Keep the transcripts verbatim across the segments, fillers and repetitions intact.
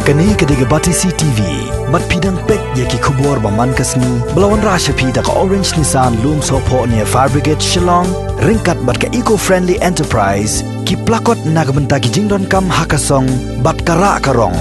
Kane ka dei ka Batesi T V, bad phi dang peit ïa ki khubor ba man ka sngi, ba la wanrah sha phi da ka Orange Nissan Lumsohphoh near Fire Brigade Shillong, ryngkat bad ka Eco Friendly Enterprise, ki plakot na ka bynta ki jingdonkam ha ka song, bad ka rah ka rong.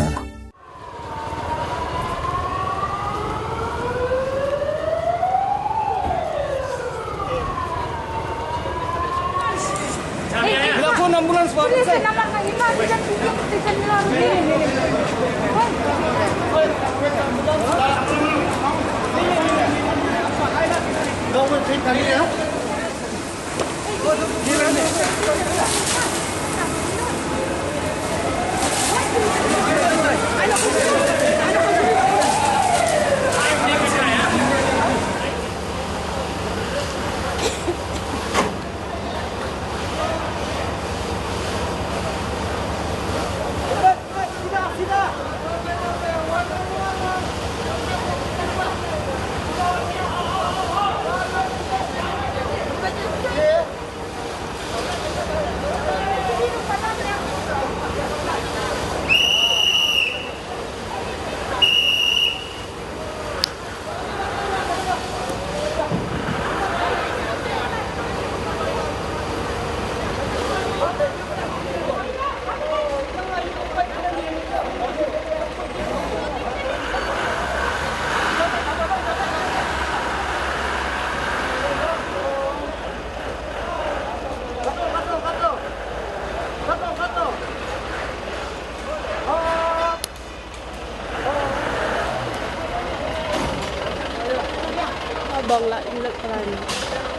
Bang la in lek peran.